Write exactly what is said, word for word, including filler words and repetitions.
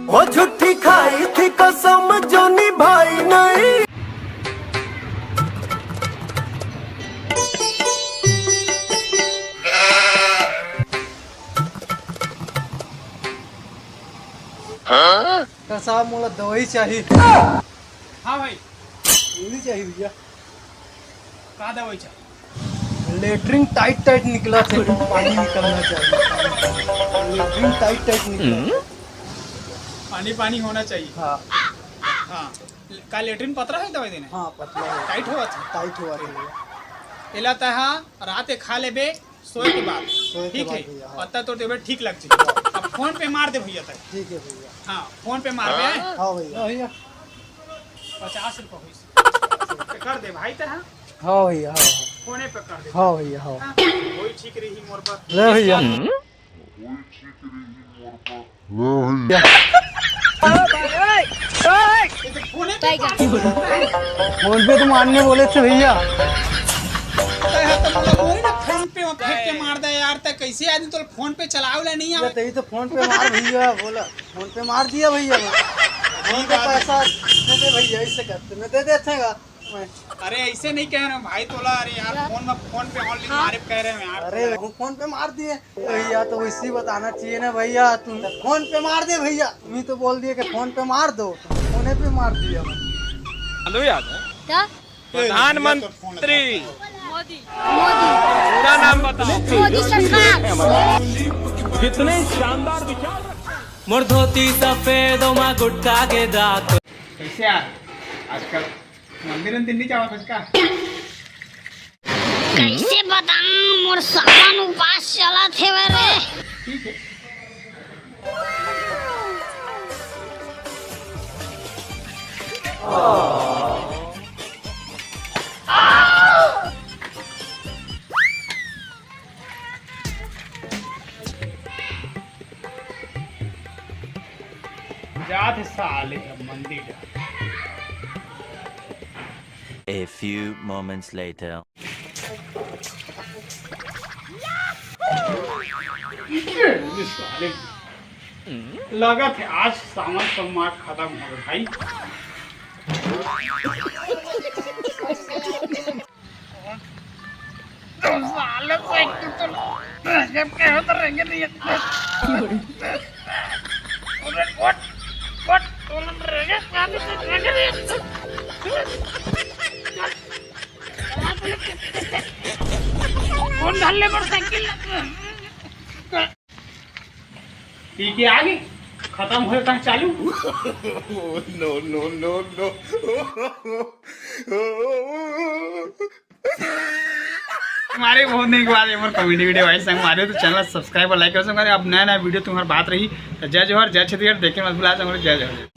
वो झूठी खाई थी कसम जो निभाई नहीं। हाँ? डॉक्टर साहब, मोला दवाई चाही। हाँ भाई। गोली चाही भैया। का दवाई चाही? लेटरिन टाइट टाइट निकला थे, पानी निकलना चाहिए। लेटरिन टाइट टाइट निकला। पानी पानी होना चाहिए। हाँ। हाँ। का लेटरिन पतरा है दवाई देने? हाँ, पतला है। टाइट होवत है? टाइट होवत है। एला तैं हा रात के खा लेबे, सोए के बाद। सोए के ठीक बाद है? भैया, हाँ। पत्ता तोड़ देबे, ठीक लग जाई। अब फोन पे मार दे भैया तक। ठीक है भैया। हाँ, फोन पे मार दे। हाँ भैया। हाँ भैया। पचास रुपया होइस। कर दे भाई तेरा। हाँ भैया, हाँ, हाँ। फोने पे कर दे। हाँ भैया, हाँ। हाँ, वही ठीक रही मोर पर। ले भैया। फोन पे तो मारने बोले थे भैया। तो यार, तुम लोग वही ना फोन पे फेंक के मार दे यार, तै कैसे आदमी तो फोन पे चलावे ला नहीं आवे। तभी तो फोन पे मार भैया, बोला फोन पे मार दिया भैया। फोन पे पैसा दे दे भैया, इससे करते मैं दे देते हैं। अरे ऐसे नहीं कह रहे हैं भाई तोला, अरे यार फोन में, फोन पे ऑनलाइन मारे कह रहे हैं यार। अरे वो फोन पे मार दिए भैया, तो वैसे ही बताना चाहिए ना भैया, तुम फोन पे मार दे भैया, तुम ही तो बोल दिए कि फोन पे मार दो, तो फोने पे मार दिया। हेलो यार, क्या? प्रधानमंत्री मोदी। मोदी। पूरा नाम बताओ। मोदी सरकार। कितने शानदार विचार। मोर धोती सफेद, ओमा गुटका के दाग। कैसे यार, आजकल मंदिर उंदिर नहीं जावा बस का? कैसे बताऊं, मोर सावन उपास चलत हेवे रे। ठीक है। जात साले अब मंदिर। A few moments later. ये साले, लगत है आज सावन सोमवार खत्म हो गए भाई। साले को एक तो जब कहो तो रहेंगे नहीं। अरे कोट, कोट, तो रहेंगे, कहाँ पे तो रहेंगे नहीं। कौन डाल ले मोटरसाइकिल? पी के आ गई, खत्म हो जाता है चालू। No, no, no, no। हमारे बहुत दिन के बाद एक बार कॉमेडी वीडियो भाई संग मारे, तो चैनल सब्सक्राइब और लाइक कर सकते हैं। अब नया नया वीडियो तुम्हारे बात रही, तो जय जोहार, जय छत्तीसगढ़, देखे मत भुला संग, जय जोहार।